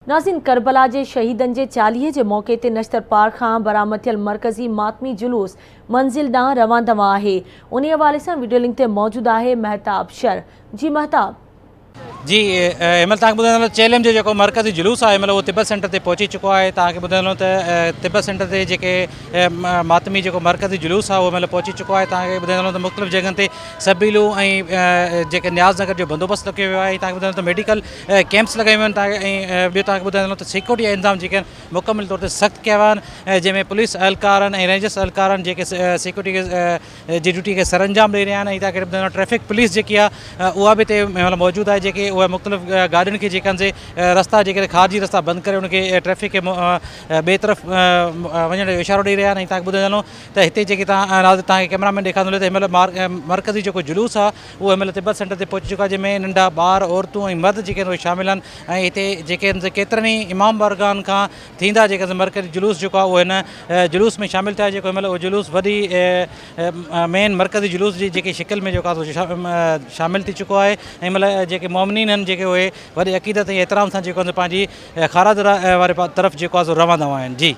ناظرين ڪربلا جي شهيدن جي چاليهي جي موقعي تي نشتر پارڪ کان برآمد ٿيل مرڪزي ماتمي جلوس منزل ڏانهن روان دوان آهي انهي حوالي سان وڊيو لنڪ تي موجود آهي مهتاب شر جي مهتاب. جي هن مهل توهان کي ٻڌائيندو هلان چيلم جو جيڪو مرڪزي جلوس آهي هن مهل اهو تبت سينٽر تي پهچي چڪو آهي توهان کي ٻڌائيندو هلان ته تبت سينٽر تي جيڪي ماتمي جيڪو مرڪزي جلوس آهي اهو هن مهل پهچي چڪو آهي توهان کي ٻڌائيندو هلان ته مختلف جڳهن تي سبيلون ۽ جيڪي نياز نگر جو بندوبست رکيو ويو آهي توهان کي ٻڌائيندو ته ميڊيڪل ڪيمپس لڳايون ويون آهن ۽ ٻيو توهان کي ٻڌائيندو هلان ته سيڪيورٽي جا انتظام جيڪي آهن مڪمل طور تي سخت ڪيا ويا آهن جنهن ۾ پوليس اهلڪارن ۽ رينجرس اهلڪارن جيڪي سيڪيورٽي جي ڊيوٽي کي سرانجام ڏئي رهيا آهن ۽ توهان کي ٻڌائيندو هلان ٽريفڪ پوليس جيڪي آهي اها به هتي مهل موجود آهي جيڪي اهي مختلف گاڏين کي جيڪي آهن سي رستا جيڪي خارجي رستا بند ڪري ان کي ٽريفڪ کي ٻئي طرف وڃڻ جو اشارو ڏئي رهيا آهن ۽ توهان کي ٻڌائيندو هلان ته هتي جيڪي توهان توهان کي ڪئميرا مين ڏيکاريندو هلي ته هن مهل مرڪزي جيڪو جلوس آهي اهو هن مهل تبت سينٽر تي پهچي چڪو آهي جنهن ۾ ننڍا ٻار، عورتون ۽ مرد جيڪي آهن اهي شامل آهن ۽ هتي جيڪي آهن سي ڪيترن ئي امام بارگاهن کان ٿيندا جيڪي آهن مرڪزي جلوس جيڪو آهي اهو هن جلوس ۾ شامل ٿيا جيڪو هن مهل اهو جلوس وڏي مين مرڪزي جلوس جي جيڪي شڪل ۾ جيڪو آهي سو شامل ٿي چڪو آهي ۽ هن مهل جيڪي مومنين آهن جيڪي اهي وڏي عقيدت ۽ احترام سان جيڪو آهي پنهنجي خارا درا واري طرف جيڪو آهي سو روان دوان آهن جي.